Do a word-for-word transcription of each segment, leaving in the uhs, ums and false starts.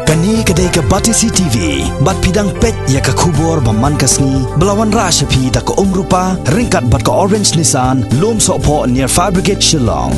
Kane ka dei ka Batesi T V, bad phi dang peit ïa ka khubor ba man ka sngi, ba la wanrah sha phi da ka Umrupa, ryngkat bad ka Orange Nissan, Lumsohphoh near Fire Brigade Shillong.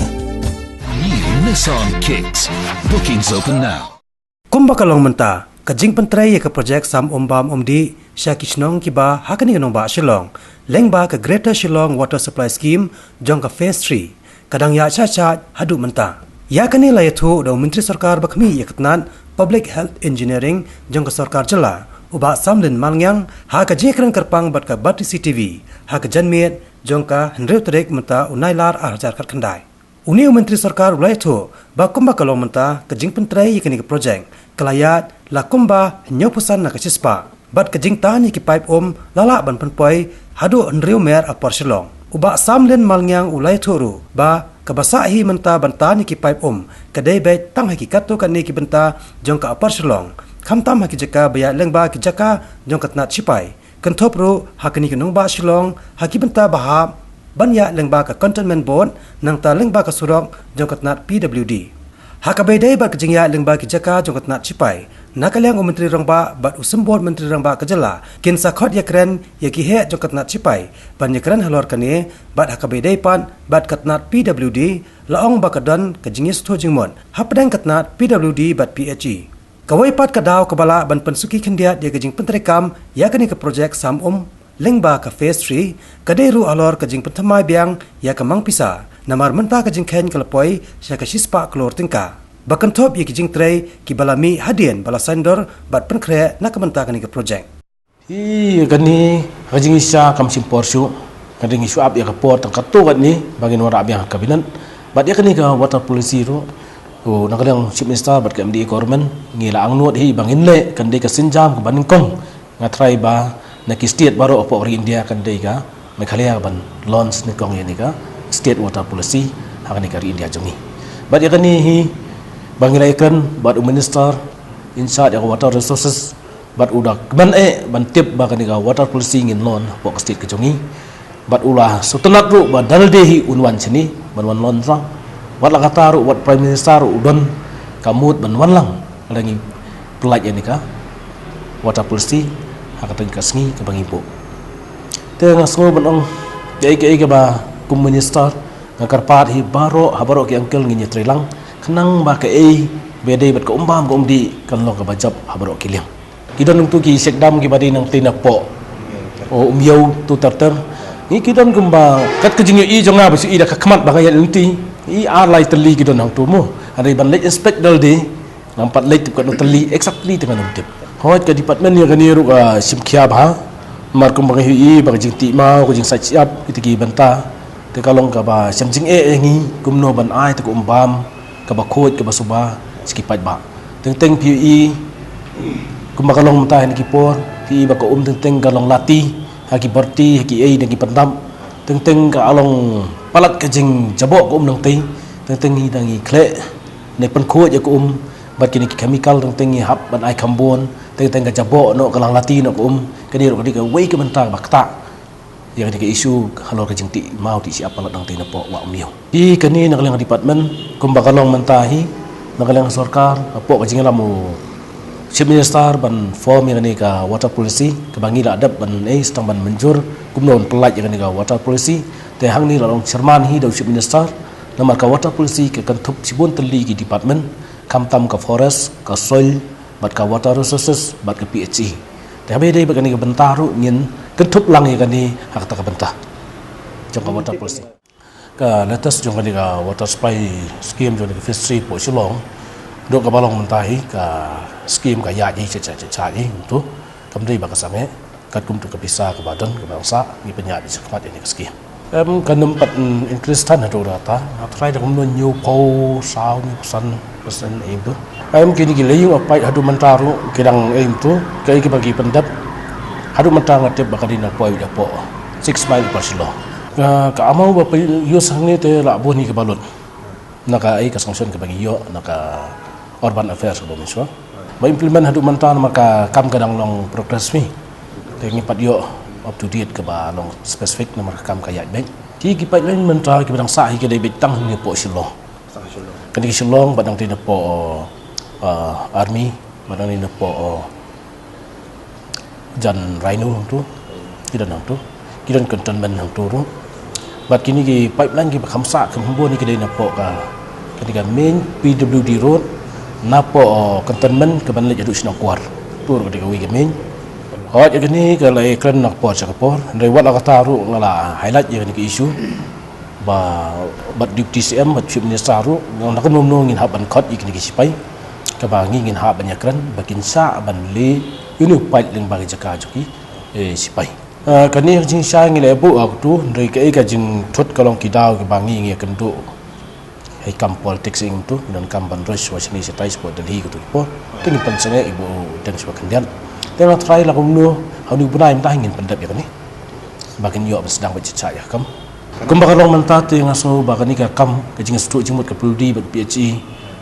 New Nissan Kicks. Bookings open now. Kumba ka long mynta, ka jingpyntrei ïa ka projek sam um bam um dih sha ki shnong kiba ha kane ka nongbah Shillong, lyngba ka Greater Shillong Water Supply Scheme jong ka Phase three, ka dang ïaid shah shah haduh mynta. Ïa kane la ïathuh da u Myntri Sorkar ba khmih ïa ka tnat Public Health Engineering jong ka Sorkar Jylla, u Bah Samlin Malngiang, ha ka jingïakren kyrpang bad ka Batesi T V ha ka janmiet jong ka hynriew tarik mynta u Nailar ar hajar khatkhyndai. Une u Myntri Sorkar u la ïathuh ba kumba ka long mynta ka jingpyntrei ïa kane ka projek ka la ïaid la kumba hynñiewphew san na ka shispah, bad ka jingtan ïa ki paip um la lah ban pynpoi haduh hynriew mer Upper Shillong. U Bah Samlin Malngiang u la ïathuh ruh ba kaba sah hi mynta ban tan ïa ki paip um ka dei beit tang ha ki katto katne ki bynta jong ka Upper Shillong, khamtam ha ki jaka ba ïaid lyngba ki jaka jong ka tnat shipai, kynthup ruh ha kane ka nongbah Shillong ha ki bynta ba hap ban ïaid lyngba ka Cantonment Board, nangta lyngba ka surok jong ka tnat P W D. Ha kaba ïadei bad ka jingïaid lyngba ki jaka jong ka tnat shipai, na ka liang u Myntri Rangbah bad u Symbud Myntri Rangbah ka Jylla kin sa khot ïakren ïa ki heh jong ka tnat shipai ban ïakren halor kane, bad ha kaba ïadei pat bad ka tnat P W D, la ong ba ka don ka jingïasngewthuh jingmut hapdeng ka tnat P W D bad P H E. Kawei pat ka daw kaba lah ban pynsuki khyndiat ïa ka jingpyntreikam ïa kane ka projek sam um lyngba ka Phase three ka dei ruh halor ka jingpynthymmai biang ïa ka mang pisa, namar mynta ka jingkheiñ ka la poi sha ka shispah klur tyngka, ba kynthup ïa ki jingtrei kiba la mih hadien ba la saiñdur bad pynkhreh na ka bynta kane ka projek. Hi kane ka jingïaishah kam shim por shuh, ka jingïaishah ap ïa ka por tang katto katne ba ngin wanrah biang ha Cabinet. Bad ïa kane ka water policy ruh, u, na ka liang Chief Minister bad ka M D A government ngi la angnud hi ba ngin leh, kan dei ka sienjam kaba nyngkong, nga tharai ba na ki state baroh hapoh ka ri India kan dei ka Meghalaya ban launch nyngkong ïa kane ka state water policy ha kane ka ri India jong ngi. Bad ïa kane hi ba ngi la ïakren bad u Minister in charge ïa ka water resources, bad u da kmen eh ban tip ba kane ka water policy ngin launch hapoh ka state ka jong ngi. Bad u la sngewtynnat ruh ba da lade hi un wan shane ban wan launch lang. Wat la katta ruh, wat Prime Minister ruh u don ka mut ban wan lang lada ngi pyllait ïa kane ka water policy ha kata ka sngi kaba ngi buh. Te nga sngew ban ong, kaei kaei kaba kum Minister nga kyrpad hi baroh, ha baroh ki angkel ngin ïatreilang, khnang ba kaei ba dei bad ka um bam ka um dih kan long kaba jop ha baroh ki liang. Ki don hangtu ki check dam kiba dei nangtei napoh, o, Umiew, tu ter ter. Ngi ki don kumba kat ka jingïohi jong nga ba shu i da ka khmat ba nga ïaid lynti, i ar lai tylli ki don hangtu mo. Hynrei ban leit inspect da lade, ngam pat leit tip katno tylli exactly te ngam tip. Hooid, ka department ïa kane ruh ka shim khia bha. Namar kumba nga ïohi ba ka jingtih maw, ka jingshah shyiap, kita ki bynta, te ka long kaba shem jingeh ïa ngi kumno ban ai te ka um bam kaba khuid kaba suba sha ki paidbah. Teng teng phi ïohi kumba ka long mynta ha kine ki por, phi ïohi ba ka um teng teng ka long lati ha ki balti, ha kiei da ki pyndap. Teng teng ka long palat ka jingjaboh ka um nangtei. Teng teng ngi dang ïa khleh ne pynkhuid ïa ka um bad kine ki chemical, teng teng ngi hap ban ai kham bun, teng teng ka jaboh noh, ka lang lati noh ka um. Kane ruh ka dei kawei ka bynta ba ktah ïa kane ka issue halor ka jingtih maw tih shyiap palat nangtei napoh Wah Umiew. Hi kane na ka liang department, kumba ka long mynta hi, na ka liang sorkar, hapoh ka jingïalam u Chief Minister ban form ïa kane ka water policy kaba ngi la dep ban, eh, sdang ban mynjur kumno ban pyllait ïa kane ka water policy. Te hangne la long chairman hi da u Chief Minister, namar ka water policy ka kynthup shibun tylli ki department, khamtam ka forest, ka soil, bad ka water resources, bad ka P H E. Te haba ïadei bad kane ka bynta ruh ngin kynthup lang ïa kane ha kata ka bynta jong ka water policy. Ka latest jong kane ka water supply scheme jong kane ka Phase three hapoh Shillong, dok kaba long mynta hi ka scheme ka ïaid hi cha cha cha cha hi tu. Kam dei ba ka sangeh, katkum tu ka pisa kaba don kaba dang sah, ngi pynïaid shakhmat ïa kane ka scheme. Em, kan ym pat, mm, increase than haduh katta, nga tharai da kumno hynñiewphew saw, hynñiewphew san percent ei tu. Em, kine ki la ïoh apply haduh mynta ruh ki dang ei tu, kaei kaba ki pyndep. Haduh mynta nga tip ba ka dei na poi hapoh six mile Upper Shillong. Ka, ka amount ba phi use hangne te la bun hi kaba lut na kaei ka sanction kaba ngi ïoh na ka Urban Affairs kaba mynshuwa. Ba implement haduh mynta namar ka kam ka dang long progress hi. Te ngi pat ïoh up to date kaba long specific namar ka kam ka ïaid beit. Ki, ki pipeline mynta kiba dang sah hi ki dei beit tang hangne hapoh Shillong. Kane ka Shillong bad nangtei napoh, uh, Army, Bad hangne napoh, oh, Jan Rhino hangto, ki don hangto, ki don cantonment hangto ruh. Bad kine ki pipeline kiba kham sah kham bun ki dei napoh ka, kane ka main P W D road, napoh, oh, cantonment kaban leit haduh Shnong Kwar. To ruh ka dei kawei ka main. Hooid, kane ka la ïakren na ka por sha ka por. Hynrei wat la katta ruh nga la highlight ïa kane ka issue. Ba, bad Deputy C M, bad Chief Minister ruh, na kumno kumno ngin hap ban khot ïa kine ki sipai. Kaba ngi ngin hap ban ïakren, ba kin shah ban leh ïa une u pait lyngba ki jaka jong ki, eh, sipai. Ah, kane ka jingshai ngi la buh ha katu, hynrei kaei ka jingthut ka long ki daw kiba ngi ngi ïakynduh ha ki kam politics ïa ngi tu, ngi donkam ban rush shuwa shane shatai sha Delhi katu ki por. Te ngin pynsangeh ïa u dang shuwa khyndiat. Te nga tharai la kumno, ha une u bnai mynta ngin pyndep ïa kane. Ba kin ïoh ban sdang beit sha ïa ka kam. Kumba ka long mynta te nga sngew ba kane ka kam, ka jingsngewthuh jingmut ka P W D bad P H E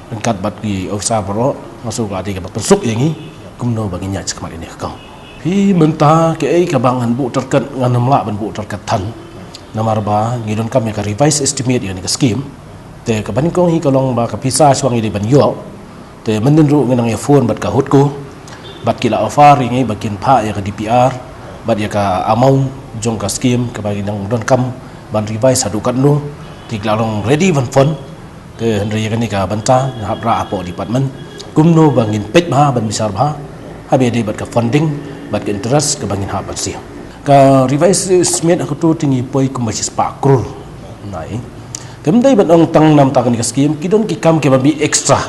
ryngkat bad ki officer baroh, nga sngew ka dei kaba pynsuk ïa ngi kumno ba ngin ïaid shakhmat ïa kane ka kam. Phi, mynta kaei kaba ngan buh tyrkat, ngan ym lah ban buh tyrkat than. Namar ba ngi donkam ïa ka revised estimate ïa kane ka scheme. Te kaba nyngkong hi ka long ba ka pisa shuwa ngi dei ban ïoh. Te mynnin ruh ngi nang ïa phone bad ka HUDCO, bad ki la offer ïa ngi ba kin phah ïa ka D P R bad ïa ka amount jong ka scheme kaba ngi nang donkam ban revise haduh katno. Te ki la long ready ban fund. Te hynrei ïa kane ka bynta nga hap rah hapoh department kumno ba ngin peit bha ban bishar bha, haba ïadei bad ka funding bad ka interest kaba ngin hap ban siew. Ka revised estimate ha katu te ngi poi kumba shispah klur. Nai. Te ym dei ban ong tang namar kane ka scheme, ki don ki kam kiba mih extra.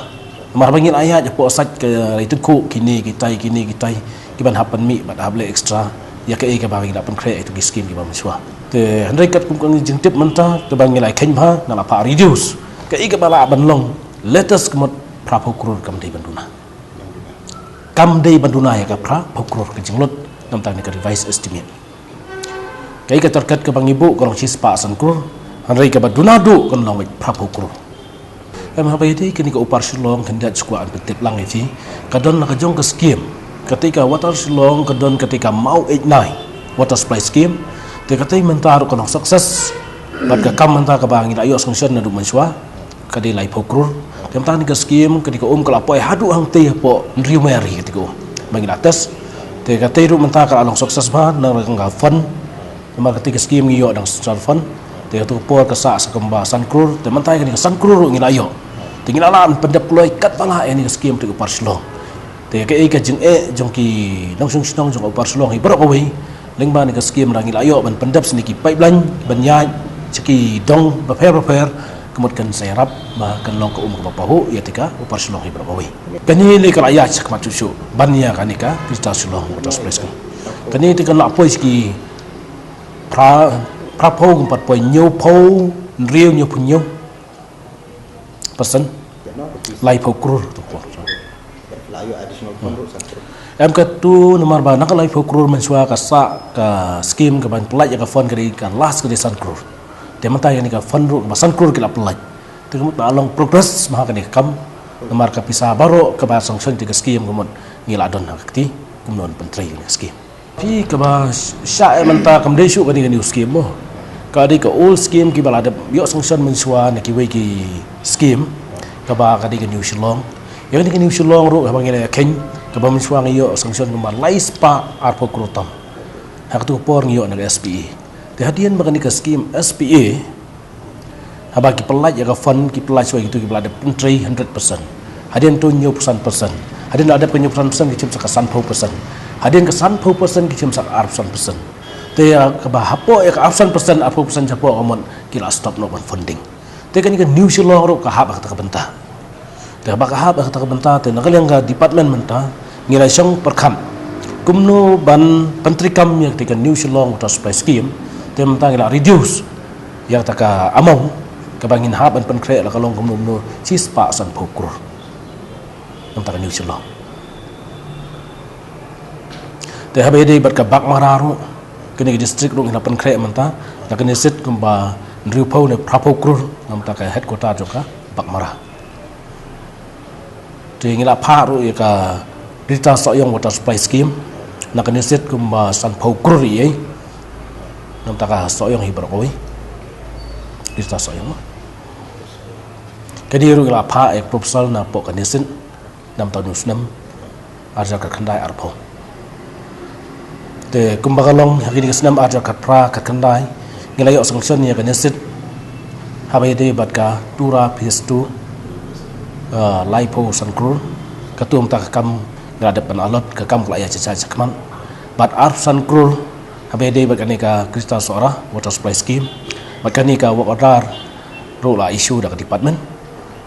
Namar ba ngi la ïaid hapoh sait ka Laitengkhuh, kine kitai, kine kitai, kiban hap pynmih bad hap leh extra ïa kaei kaba ngi la pynkhreh ïa kito ki scheme kiba mynshuwa. Te hynrei katkum ka jingtip mynta, te ba ngi la kheiñ bha, nga la phah reduce. Kaei kaba lah ban long, latest ka mut phra phew klur kam dei ban duna. Kam dei ban duna ïa ka phra phew klur ka jinglut, namar kane ka revised estimate. Kaei ka target kaba ngi buh ka long shispah san klur, hynrei kaba duna duh kan long phra phew klur. Em, haba ïadei kane ka Upper Shillong khyndiat shuwa ngan pyntip lang ïa phi. Ka don la ka jong ka scheme. Katei ka Water Shillong ka don katei ka Mawhynñiewkynthei Water Supply Scheme. Te katei mynta ruh ka long success. Bad ka kam mynta kaba ngi la ïoh sanction naduh mynshuwa ka dei laiphew klur. Te mynta kane ka scheme, kane ka um ka la poi haduh hangtei hapoh hynriew mer hi katei ka um ba ngi la test. Te katei ruh mynta ka la long success bha na ka fund. Namar katei ka scheme ngi ïoh dang central fund. Te katei ka por ka sah sa kumba san klur. Te mynta kane ka san klur ruh ngi la ïoh. Te ngi la lah ban pyndep kloi katba lah ïa kane ka scheme katei ka Upper Shillong. Te kaei ka jingeh jong ki nongshong shnong jong ka Upper Shillong hi baroh kawei. Lyngba kane ka scheme ruh ngi la ïoh ban pyndep shisha ki pipeline ban ïaid sha ki dong bapher bapher, ka mut kan sa ïarap ba kan long ka um kaba pahuh ïa katei ka Upper Shillong hi baroh kawei. Kane lei ka la ïaid shakhmat shuh shuh ban ïa kane ka Greater Shillong Water Supply Scheme. Kane te kan la poi sha ki phra, phra phew, kan pat poi hynñiew phew hynriew, hynñiew phew hynñiew. Percent. Laiphew klur tu ko. Em, katu namar ba na ka laiphew klur mynshuwa ka sah ka scheme kaban pyllait ïa ka fund ka dei ka last ka dei san klur. Te mynta ïa kane ka fund ruh kaba san klur ki la pyllait. Te ka mut ba long progress bha kane ka kam. Namar ka pisa baroh kaba sanction te ka scheme ka mut ngi la don ha ka kti kumno ban pyntrei ïa kane ka scheme. Phi, kaba shah eh mynta kam dei shuh kane ka new scheme mo. Ka dei ka old scheme kiba la dep ïoh sanction mynshuwa na kiwei ki scheme, kaba ka dei ka New Shillong. Ïa kane ka New Shillong ruh haba ngi la ïa kheiñ, kaba mynshuwa ngi ïoh sanction kumba laispah arphew klur tam. Ha katu ka por ngi ïoh na ka S P A. Te hadien ba kane ka scheme S P A, haba ki pyllait ïa ka fund, ki pyllait shuwa ïa kitu kiba la dep pyntrei hundred percent. Hadien tu hynñiew phew san percent. Hadien la dep ka hynñiew phew san percent ki shim sa ka sanphew percent. Hadien ka sanphew percent ki shim sa ka arphew san percent. Te ïa kaba hapoh ïa ka arphew san percent, arphew percent shapoh ka mut ki la stop noh ban funding. Te kane ka New Shillong ruh ka hap ha kata ka bynta. Te ba ka hap ha kata ka bynta te na ka liang ka department mynta ngi la shong pyrkhat kumno ban pyntreikam ïa kata ka New Shillong Water Supply Scheme. Te mynta ngi la reduce ïa kata ka amount kaba ngin hap ban pynkhreh la ka long kumno kumno shispah sanphew klur. Mynta ka New Shillong. Te haba ïadei bad ka Baghmara ruh, kane ka district ruh ngi la pynkhreh mynta na ka nisit kumba hynriewphew ne phraphew klur, namar ka headquarter jong ka Baghmara. Te ngi la phah ruh ïa ka Greater Sohiong Water Supply Scheme na ka nisit kumba sanphew klur ïa, namar ka Sohiong hi baroh kawei. Greater Sohiong. Kane ruh ngi la phah ïa ka proposal napoh ka nisit namar une u snem. ar hajar khatkhyndai arphew. Te kumba ka long ha kine ki snem ar hajar khatphra khatkhyndai, ngi la ïoh sanction ïa ka NESID haba ïadei bad ka Tura Phase two, ah, laiphew san klur. Katto mynta ka kam ngi la dep ban allot, ka kam ka la ïa jajai shakhmat. Bad arphew san klur haba ïadei bad kane ka Greater Sohra Water Supply Scheme. Bad kane ka work order ruh la issue da ka department.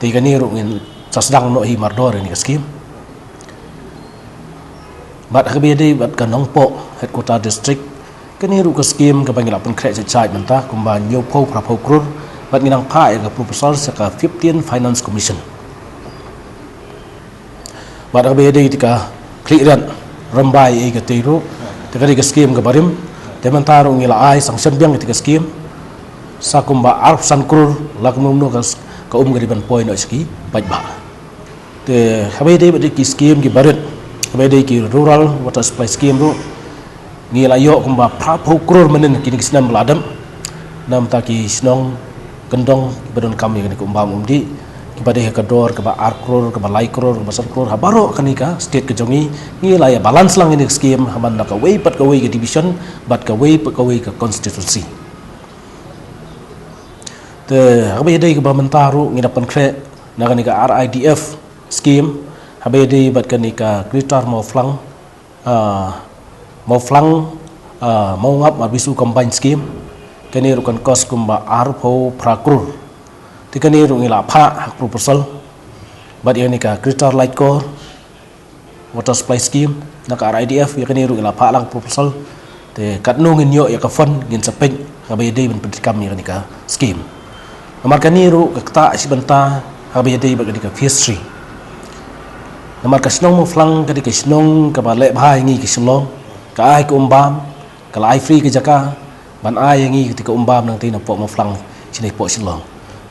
Te kane ruh ngin sa sdang noh hi mardor ïa kane ka scheme. Bad ha kaba ïadei bad ka Nongpoh Headquarter District, kane ruh ka scheme kaba ngi la pynkhreh jajai mynta kumba hynñiewphew phraphew klur, bad ngi nang phah ïa ka proposal sha ka Fifteen Finance Commission. Bad ha kaba ïadei te ka Khliehriat Rymbai ïa katei ruh, te ka dei ka scheme kaba rim, te mynta ruh ngi la ai sanction biang ïa te ka scheme sa kumba arphew san klur, la kumno kumno ka s-, ka um ka dei ban poi noh sha ki paidbah. Te haba ïadei bad ki scheme kiba rit, haba ïadei ki Rural Water Supply Scheme ruh, ngi la ïoh kumba phraphew klur mynhynnin kine ki snem ba la dep. Namar ta ki shnong kyndong kiba donkam ïa kane ka umbam umdih, kiba dei ha ka dor kaba ar klur, kaba lai klur, kaba san klur, ha baroh kane ka state ka jong ngi, ngi la ïa balance lang ïa kane ka scheme ha man la kawei pat kawei ka division bad kawei pat kawei ka constituency. Te haba ïadei kaba mynta ruh ngi da pynkhreh na kane ka R I D F scheme, haba ïadei bad kane ka Greater Mawphlang, ah, Mawphlang, ah, Mawngap Marbisu Combined Scheme, kane ruh kan cost kumba arphew phra klur. Te kane ruh ngi la phah ha ka proposal. Bad ïa kane ka Greater Laitkor Water Supply Scheme, na ka R I D F, ïa kane ruh ngi la phah lang proposal. Te katno ngin ïoh ïa ka fund ngin sa peit haba ïadei ban pyntreikam ïa kane ka scheme. Namar kane ruh ka ktah shi bynta haba ïadei bad kane ka Phase three. Namar ka shnong Mawphlang ka dei ka shnong kaba leh bha ïa ngi ka Shillong, ka ai ka umbam, ka la ai free ka jaka ban ai ïa ngi kata ka umbam nangtei napoh Mawphlang shane hapoh Shillong.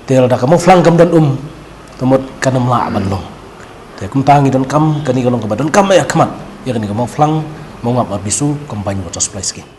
Te lada ka Mawphlang kam don um, te mut kan ym lah ban long. Te kumta ngi donkam kane ka long kaba donkam ïa khmat ïa kane ka Mawphlang Mawngap Marbisu Combined Water Supply Scheme.